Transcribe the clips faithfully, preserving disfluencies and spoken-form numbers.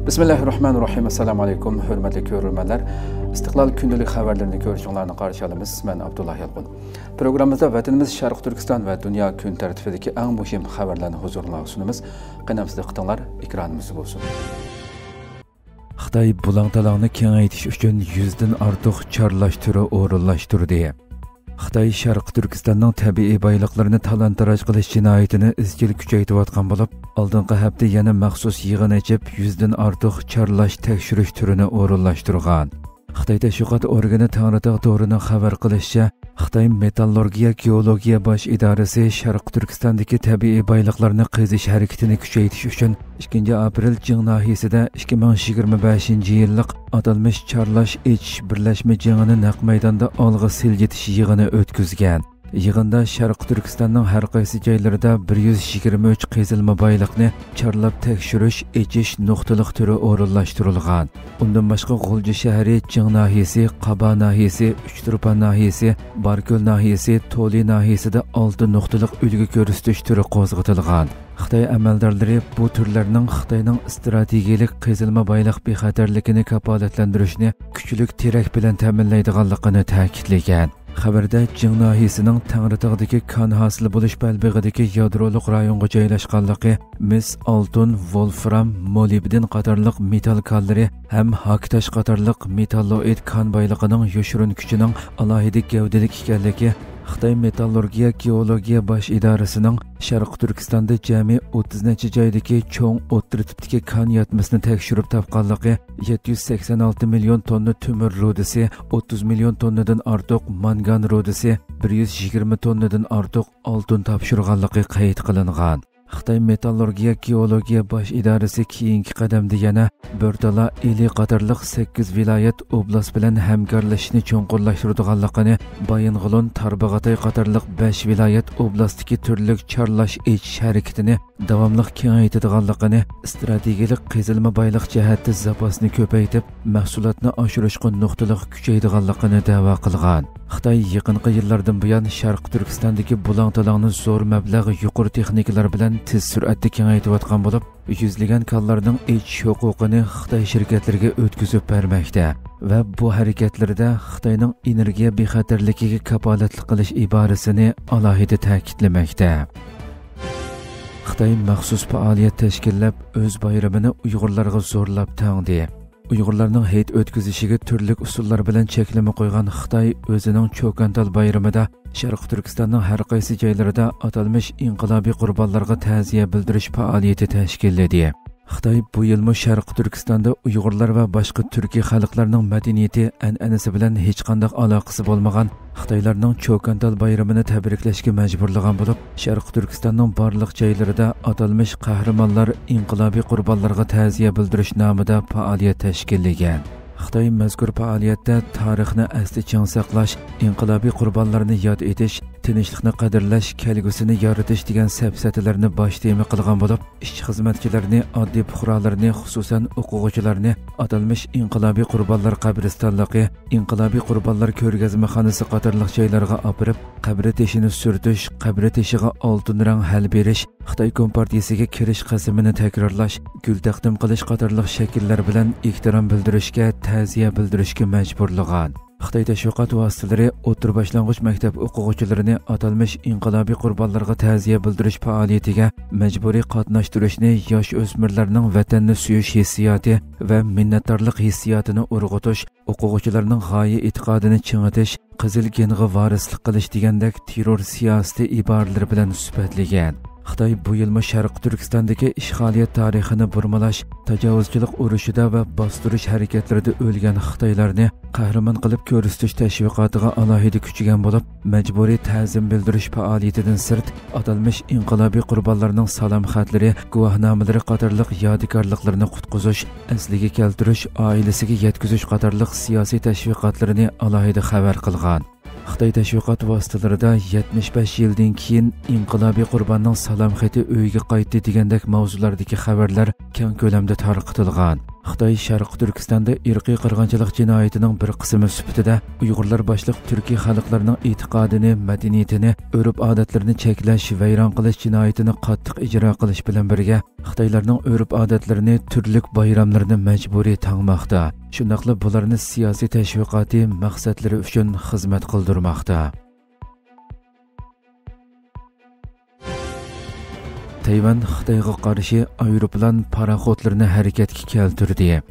بىسمىللاھىررەھمانىررەھىم. ئەسسالامۇ ئەلەيكۇم، ھۆرمەتلىك كۆرۈرمەنلەر. ئىستىقلال كۈندىلىك خەۋەرلىرىنى كۆرۈشۈڭلارنى قارشى ئالىمىز. مەن ئابدۇللا يالقۇن. پروگراممىمىزدا ۋەتىنىمىز شەرقىي تۈركىستان ۋە دۇنيا كۈن تەرتىپىدىكى ئەڭ مۇھىم خەۋەرلەرنى ھۇزۇرۇڭلارغا سۇنىمىز. قېنى ئەمىسە دىققىتىڭلار ئېكرانىمىزدا بولسۇن. خىتاي بۇلاڭ-تالاڭنى كېڭەيتىش ئۈچۈن يۈزدىن ئارتۇق چارلاش تۈرى ئورۇنلاشتۇردى. خىتاي شەرقىي تۈركىستاننىڭ تەبىئىي بايلىقلىرىنى تالان-تاراج قىلىش جىنايىتىنى ئىزچىل كۈچەيتىۋاتقان بولۇپ، ئالدىنقى ھەپتە يەنە مەخسۇس يىغىن ئېچىپ، يۈزدىن ئارتۇق چارلاش تەكشۈرۈش تۈرىنى ئورۇنلاشتۇرغان. خىتاي تەشۋىقات ئورگىنى تەڭرىتاغ تورىنىڭ خەۋەر قىلىشىچە، خىتاي مېتاللورگىيە گېئولوگىيە باش ئىدارىسى شەرقىي تۈركىستاندىكى تەبىئىي بايلىقلارنى قېزىش ھەرىكىتىنى كۈچەيتىش ئۈچۈن ئىككىنچى ئاپرېل جىڭ ناھىيەسىدە ئىككى مىڭ يىگىرمە بەشىنچى يىللىق ئاتالمىش چارلاش ئېچىش بىرلەشمە جېڭىنى نەق مەيداندا ئالغا سىلجىتىش يىغىنى ئۆتكۈزگەن. يىغىندا شەرقىي تۈركىستاننىڭ ھەر قايسى جايلىرىدا بىر يۈز يىگىرمە ئۈچ قېزىلما بايلىقنى چارلاپ تەكشۈرۈش، ئېچىش نۇقتىلىق تۈرى ئورۇنلاشتۇرۇلغان. ئۇندىن باشقا، غۇلجا شەھىرى، جىڭ ناھىيەسى، قابا ناھىيەسى، ئۇچتۇرپان ناھىيەسى، باركۆل ناھىيەسى، تولى ناھىيەسىدە ئالتە نۇقتىلىق ئۈلگە كۆرسىتىش تۈرى قوزغىتىلغان. خىتاي ئەمەلدارلىرى بۇ تۈرلەرنىڭ خىتاينىڭ ئىستراتېگىيەلىك قېزىلما بايلىق بىخەتەرلىكىنى كاپالەتلەندۈرۈشنى كۈچلۈك تىرەك بىلەن تەمىنلەيدىغانلىقىنى تەكىتلىگەن. خەۋەردە جىڭ ناھىيەسىنىڭ تەڭرىتاغدىكى كان ھاسىلى بولۇش بەلبېغىدىكى يادرولۇق رايونغا جايلاشقانلىقى، مىس ئالتۇن، ۋولفرام، مولىبدېن قاتارلىق مېتال كانلىرى ھەم ھاكتاش قاتارلىق مېتاللوئىد كان بايلىقىنىڭ يوشۇرۇن كۈچىنىڭ ئالاھىدە گەۋدىلىك ئىكەنلىكى، خىتاي مېتاللورگىيە گېئولوگىيە باش ئىدارىسىنىڭ شەرقىي تۈركىستاندا جەمئىي ئوتتۇز نەچچە جايدىكى چوڭ ئوتتۇرا تىپتىكى كان ياتمىسىنى تەكشۈرۈپ تاپقانلىقى، يەتتە يۈز سەكسەن ئالتە مىليون توننا تۆمۈر رۇدىسى، ئوتتۇز مىليون توننىدىن ئارتۇق مانگان رۇدىسى، بىر يۈز يىگىرمە توننىدىن ئارتۇق ئالتۇن تاپشۇرغانلىقى قەيت قىلىنغان. خىتاي مېتاللورگىيە گېئولوگىيە باش ئىدارىسى كېيىنكى قەدەمدە يەنە بۆرتالا، ئىلى قاتارلىق سەككىز ۋىلايەت، ئوبلاست بىلەن ھەمكارلىشىشنى چوڭقۇرلاشتۇرىدىغانلىقىنى، بايىنغولىن، تارباغاتاي قاتارلىق بەش ۋىلايەت، ئوبلاستتىكى تۈرلۈك چارلاش ئېچىش ھەرىكىتىنى داۋاملىق كېڭەيتىدىغانلىقىنى، ئىستراتېگىيەلىك قېزىلما بايلىق جەھەتتە زاپاسنى كۆپەيتىپ، مەھسۇلاتنى ئاشۇرۇشقا نۇقتىلىق كۈچەيدىغانلىقىنى دەۋا قىلغان. خىتاي يېقىنقى يىللاردىن بۇيان شەرقىي تۈركىستاندىكى بۇلاڭ-تالاڭنى زور مەبلەغ، يۇقىرى تېخنىكىلار بىلەن تېز سۈرئەتتە كېڭەيتىۋاتقان بولۇپ، يۈزلىگەن كانلارنىڭ ئېچىش ھوقۇقىنى خىتاي شىركەتلىرىگە ئۆتكۈزۈپ بەرمەكتە ۋە بۇ ھەرىكەتلىرىدە خىتاينىڭ ئېنېرگىيە بىخەتەرلىكىگە كاپالەتلىك قىلىش ئىبارىسىنى ئالاھىدە تەكىتلىمەكتە. خىتاي مەخسۇس پائالىيەت تەشكىللەپ، ئۆز بايرىمىنى ئۇيغۇرلارغا زورلاپ تەڭدى. ئۇيغۇرلارنىڭ ھېيت ئۆتكۈزۈشىگە تۈرلۈك ئۇسۇللار بىلەن چەكلىمە قويغان خىتاي ئۆزىنىڭ چوكانتال بايرىمىدا شەرقىي تۈركىستاننىڭ ھەر قايسى جايلىرىدا ئاتالمىش ئىنقىلابىي قۇربانلارغا تەزىيە بىلدۈرۈش پائالىيىتى تەشكىللىدى. خىتاي بۇ يىلمۇ شەرقىي تۈركىستاندا ئۇيغۇرلار ۋە باشقا تۈركىي خەلقلەرنىڭ مەدەنىيىتى، ئەنئەنىسى بىلەن ھېچقانداق ئالاقىسى بولمىغان خىتايلارنىڭ چوكانتال بايرىمىنى تەبرىكلەشكە مەجبۇرلىغان بولۇپ، شەرقىي تۈركىستاننىڭ بارلىق جايلىرىدا ئاتالمىش قەھرىمانلار، ئىنقىلابىي قۇربانلارغا تەزىيە بىلدۈرۈش نامىدا پائالىيەت تەشكىللىگەن. خىتاي مەزكۇر پائالىيەتتە تارىخنى ئەستە چىڭ ساقلاش، ئىنقىلابىي قۇربانلارنى ياد ئېتىش، تىنچلىقنى قەدىرلەش، كەلگۈسىنى يارىتىش دېگەن سەپسەتىلەرنى باش تېما قىلغان بولۇپ، ئىشچى-خىزمەتچىلەرنى، ئاددىي پۇقرالارنى، خۇسۇسەن ئوقۇغۇچىلارنى ئاتالمىش ئىنقىلابىي قۇربانلار قەبرىستانلىقى، ئىنقىلابىي قۇربانلار كۆرگەزمىخانىسى قاتارلىق جايلارغا ئاپىرىپ، قەبرە تېشىنى سۈرتۈش، قەبرە تېشىغا ئالتۇن رەڭ ھەل بېرىش، خىتاي كومپارتىيىسىگە كىرىش قەسىمىنى تەكرارلاش، گۈل تەقدىم قىلىش قاتارلىق شەكىللەر بىلەن ئېھتىرام بىلدۈرۈشكە، تەزىيە بىلدۈرۈشكە مەجبۇرلىغان. خىتاي تەشۋىقات ۋاسىتىلىرى ئوتتۇرا باشلانغۇچ مەكتەپ ئوقۇغۇچىلىرىنى ئاتالمىش ئىنقىلابىي قۇربانلارغا تەزىيە بىلدۈرۈش پائالىيىتىگە مەجبۇرىي قاتناشتۇرۇشنى ياش ئۆسمۈرلەرنىڭ ۋەتەننى سۆيۈش ھېسسىياتى ۋە مىننەتدارلىق ھېسسىياتىنى ئۇرغۇتۇش، ئوقۇغۇچىلارنىڭ غايە ئېتىقادىنى چىڭىتىش، قىزىل گېنغا ۋارىسلىق قىلىش دېگەندەك تېررور سىياسىتى ئىبارىلىرى بىلەن سۈپەتلىگەن. خىتاي بۇ يىلمۇ شەرقىي تۈركىستاندىكى ئىشغالىيەت تارىخىنى بۇرمىلاش، تاجاۋۇزچىلىق ئۇرۇشىدا ۋە باستۇرۇش ھەرىكەتلىرىدە ئۆلگەن خىتايلارنى قەھرىمان قىلىپ كۆرسىتىش تەشۋىقاتىغا ئالاھىدە كۈچىگەن بولۇپ، مەجبۇرىي تەزىم بىلدۈرۈش پائالىيىتىدىن سىرت، ئاتالمىش ئىنقىلابىي قۇربانلارنىڭ سالام خەتلىرى، گۇۋاھنامىلىرى قاتارلىق يادىكارلىقلىرىنى قۇتقۇزۇش، ئەسلىگە كەلتۈرۈش، ئائىلىسىگە يەتكۈزۈش قاتارلىق سىياسىي تەشۋىقاتلىرىنى ئالاھىدە خەۋەر قىلغان. خىتاي تەشۋىقات ۋاسىتىلىرىدا يەتمىش بەش يىلدىن كېيىن ئىنقىلابىي قۇرباننىڭ سالام خېتى ئۆيىگە قايتتى دېگەندەك ماۋزۇلاردىكى خەۋەرلەر كەڭ كۆلەمدە تارقىتىلغان. خىتاي شەرقىي تۈركىستاندا ئىرقىي قىرغىنچىلىق جىنايىتىنىڭ بىر قىسمى سۈپىتىدە ئۇيغۇرلار باشلىق تۈركىي خەلقلەرنىڭ ئېتىقادىنى، مەدەنىيىتىنى، ئۆرپ-ئادەتلىرىنى چەكلەش، ۋەيران قىلىش جىنايىتىنى قاتتىق ئىجرا قىلىش بىلەن بىرگە، خىتايلارنىڭ ئۆرپ-ئادەتلىرىنى، تۈرلۈك بايراملىرىنى مەجبۇرىي تاڭماقتا. شۇنداقلا بۇلارنى سىياسىي تەشۋىقاتى مەقسەتلىرى ئۈچۈن خىزمەت قىلدۇرماقتا. تەيۋەن خىتايغا قارشى ئايروپىلان پاراخوتلىرىنى ھەرىكەتكە كەلتۈردى.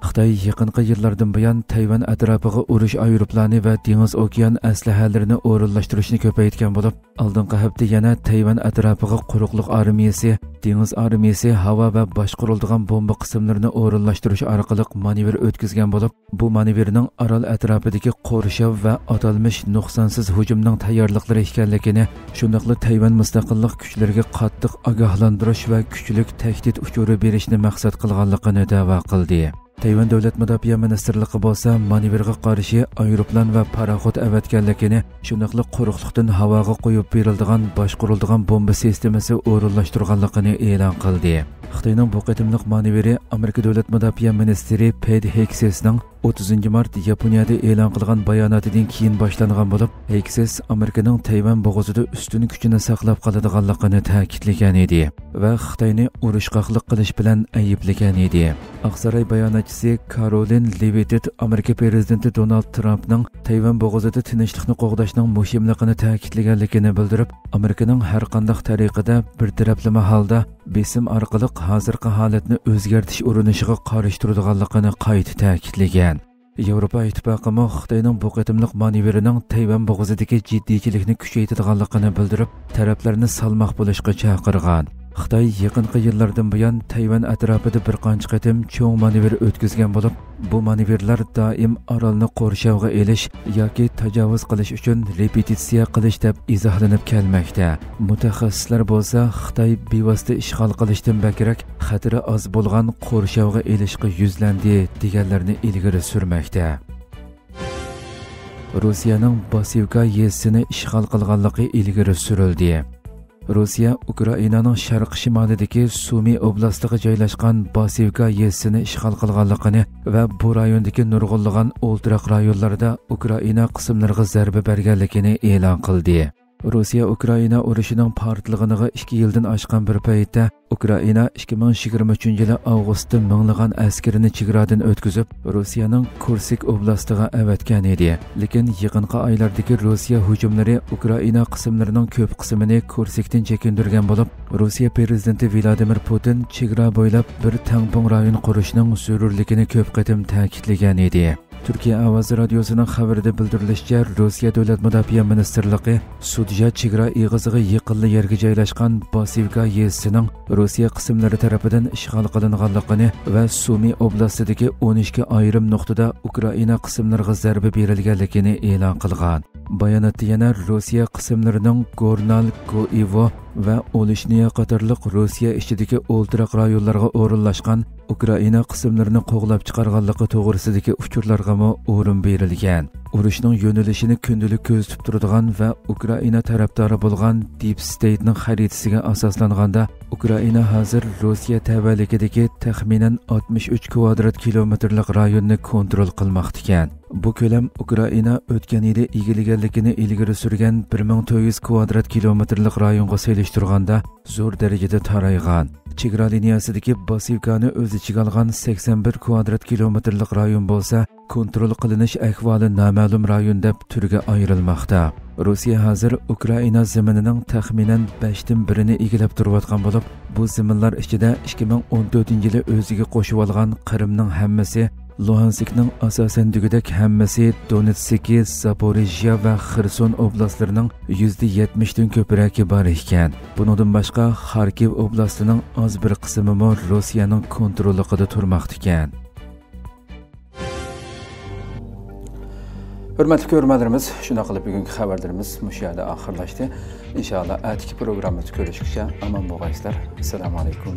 خىتاي يېقىنقى يىللاردىن بۇيان تەيۋەن ئەتراپىغا ئۇرۇش ئايروپىلانى ۋە دېڭىز ئوكيان ئەسلىھەلىرىنى ئورۇنلاشتۇرۇشنى كۆپەيتكەن بولۇپ، ئالدىنقى ھەپتە يەنە تەيۋەن ئەتراپىغا قۇرۇقلۇق ئارمىيەسى، دېڭىز ئارمىيەسى، ھاۋا ۋە باشقۇرۇلىدىغان بومبا قىسىملىرىنى ئورۇنلاشتۇرۇش ئارقىلىق مانېۋىر ئۆتكۈزگەن بولۇپ، بۇ مانېۋىرنىڭ ئارال ئەتراپىدىكى قورشاۋ ۋە ئاتالمىش نۇقسانسىز ھۇجۇمنىڭ تەييارلىقلىرى ئىكەنلىكىنى، شۇنداقلا تەيۋەن مۇستەقىللىق كۈچلىرىگە قاتتىق ئاگاھلاندۇرۇش ۋە كۈچلۈك تەھدىت ئۇچۇرى بېرىشنى مەقسەت قىلغانلىقىنى دەۋا قىلدى. تەيۋەن دۆلەت مۇداپىئە مىنىستىرلىقى بولسا مانېۋىرغا قارشى ئايروپىلان ۋە پاراخوت ئەۋەتكەنلىكىنى، شۇنداقلا قۇرۇقلۇقتىن ھاۋاغا قويۇپ بېرىلىدىغان باشقۇرۇلىدىغان بومبا سىستېمىسى ئورۇنلاشتۇرغانلىقىنى ئېلان قىلدى. خىتاينىڭ بۇ قېتىملىق مانېۋىرى ئامېرىكا دۆلەت مۇداپىئە مىنىستىرى پېت ھېگسېسنىڭ ئوتتۇزىنچى مارت ياپونىيەدە ئېلان قىلغان باياناتىدىن كېيىن باشلانغان بولۇپ، ھېگسېس ئامېرىكىنىڭ تەيۋەن بوغۇزىدا ئۈستۈن كۈچىنى ساقلاپ قالىدىغانلىقىنى تەكىتلىگەن ئىدى ۋە خىتاينى ئۇرۇشقاقلىق قىلىش بىلەن ئەيىبلىگەن ئىدى. ئاقساراي باياناتچىسى كارولىن لېۋىتت ئامېرىكا پىرېزىدېنتى دونالد ترامپنىڭ تەيۋەن بوغۇزىدا تىنچلىقنى قوغداشنىڭ مۇھىملىقىنى تەكىتلىگەنلىكىنى بىلدۈرۈپ، ئامېرىكىنىڭ ھەرقانداق تەرىقىدە بىر تەرەپلىمە ھالدا بېسىم ئارقىلىق ھازىرقى ھالەتنى ئۆزگەرتىش ئۇرۇنۇشىغا قارشى تۇرىدىغانلىقىنى قايتا تەكىتلىگەن. ياۋروپا ئىتتىپاقىمۇ خىتاينىڭ بۇ قېتىملىق مانېۋىرىنىڭ تەيۋەن بوغۇزىدىكى جىددىيچىلىكنى كۈچەيتىدىغانلىقىنى بىلدۈرۈپ، تەرەپلەرنى سالماق بولۇشقا چاقىرغان. خىتاي يېقىنقى يىللاردىن بۇيان تەيۋەن ئەتراپىدا بىر قانچە قېتىم چوڭ مانېۋىر ئۆتكۈزگەن بولۇپ، بۇ مانېۋىرلار دائىم ئارالنى قورشاۋغا ئېلىش ياكى تاجاۋۇز قىلىش ئۈچۈن رېپېتىتسىيە قىلىش دەپ ئىزاھلىنىپ كەلمەكتە. مۇتەخەسسىسلەر بولسا خىتاي بىۋاسىتە ئىشغال قىلىشتىن بەكرەك خەتىرى ئاز بولغان قورشاۋغا ئېلىشقا يۈزلەندى، دېگەنلەرنى ئىلگىرى سۈرمەكتە. روسىيەنىڭ باسىۋكا يېزىسىنى ئىشغال قىلغانلىقى ئىلگىرى سۈرۈلدى. روسىيە ئۇكرائىنانىڭ شەرقىي شىمالىدىكى سۇمى ئوبلاستىغا جايلاشقان باسىۋكا يېزىسىنى ئىشغال قىلغانلىقىنى ۋە بۇ رايوندىكى نۇرغۇنلىغان ئولتۇراق رايونلاردا ئۇكرائىنا قىسىملىرىغا زەربە بەرگەنلىكىنى ئېلان قىلدى. روسىيە ئۇكرائىنا ئۇرۇشىنىڭ پارتلىغىنىغا ئىككى يىلدىن ئاشقان بىر پەيتتە، ئۇكرائىنا ئىككى مىڭ يىگىرمە ئۈچىنچى يىلى ئاۋغۇستتا مىڭلىغان ئەسكىرىنى چېگرادىن ئۆتكۈزۈپ، روسىيەنىڭ كۇرسك ئوبلاستىغا ئەۋەتكەن ئىدى. لېكىن يېقىنقى ئايلاردىكى روسىيە ھۇجۇملىرى ئۇكرائىنا قىسىملىرىنىڭ كۆپ قىسمىنى كۇرسكتىن چېكىندۈرگەن بولۇپ، روسىيە پىرېزىدېنتى ۋلادىمىر پۇتىن چېگرا بويلاپ بىر تەڭپۇڭ رايون قۇرۇشنىڭ زۆرۈرلۈكىنى كۆپ قېتىم تەكىتلىگەن ئىدى. تۈركىيە ئاۋازى رادىيوسىنىڭ خەۋىرىدە بىلدۈرۈلۈشىچە، روسىيە دۆلەت مۇداپىئە مىنىستىرلىقى سۇدژا چېگرا ئېغىزىغا يېقىنلا يەرگە جايلاشقان باسىۋكا يېزىسىنىڭ روسىيە قىسىملىرى تەرىپىدىن ئىشغال قىلىنغانلىقىنى ۋە سۇمى ئوبلاستىدىكى ئون ئىككى ئايرىم نۇقتىدا ئۇكرائىنا قىسىملىرىغا زەربە بېرىلگەنلىكىنى ئېلان قىلغان. باياناتتا يەنە روسىيە قىسىملىرىنىڭ گورنال گوئىۋو ۋە ئولېشنىيە قاتارلىق روسىيە ئىچىدىكى ئولتۇراق رايونلارغا ئورۇنلاشقان ئۇكرائىنا قىسىملىرىنى قوغلاپ چىقارغانلىقى توغرىسىدىكى ئۇچۇرلارغىمۇ ئورۇن بېرىلگەن. ئۇرۇشنىڭ يۆنىلىشىنى كۈندىلىك كۆزىتىپ تۇرىدىغان ۋە ئۇكرائىنا تەرەپدارى بولغان دىپ ستېيتنىڭ خەرىتىسىگە ئاساسلانغاندا، ئۇكرائىنا ھازىر روسىيە تەۋەلىكىدىكى تەخمىنەن ئاتمىش ئۈچ كۋادرات كىلومېتىرلىق رايوننى كونترول قىلماقتىكەن. بۇ كۆلەم ئۇكرائىنا ئۆتكەن يىلى ئىگىلىگەنلىكىنى ئىلگىرى سۈرگەن بىر مىڭ تۆت يۈز كۋادرات كىلومېتىرلىق رايونغا سېلىشتۇرغاندا زور دەرىجىدە تارايغان. چېگرا لىنىيەسىدىكى باسىۋكانى ئۆز ئىچىگە ئالغان سەكسەن بىر كۋادرات كىلومېتىرلىق رايون بولسا، كونترول قىلىنىش ئەھۋالى نامەلۇم رايون دەپ تۈرگە ئايرىلماقتا. روسىيە ھازىر ئۇكرائىنا زېمىنىنىڭ تەخمىنەن بەشتىن بىرىنى ئىگىلەپ تۇرۇۋاتقان بولۇپ، بۇ زېمىنلار ئىچىدە ئىككى مىڭ ئون تۆتىنچى يىلى ئۆزىگە قوشۇۋالغان قىرىمنىڭ ھەممىسى، لۇھانسكنىڭ ئاساسەن دېگۈدەك ھەممىسى، دونېتسكى، زاپورىژيە ۋە خېرسون ئوبلاستلىرىنىڭ يۈزدە يەتمىشتىن كۆپرەكى بار ئىكەن. بۇنىڭدىن باشقا، خاركىۋ ئوبلاستىنىڭ ئاز بىر قىسمىمۇ روسىيەنىڭ كونتروللۇقىدا تۇرماقتىكەن. ھۆرمەتلىك كۆرۈرمەنلىرىمىز، شۇنداق قىلىپ بۈگۈنكى خەۋەرلىرىمىز مۇشۇ يەردە ئاخىرلاشتى. ئىنشائاللا، ئەتىكى پروگراممىمىزدا كۆرۈشكىچە ئامان بولغايسىلەر. ئەسسالامۇ ئەلەيكۇم.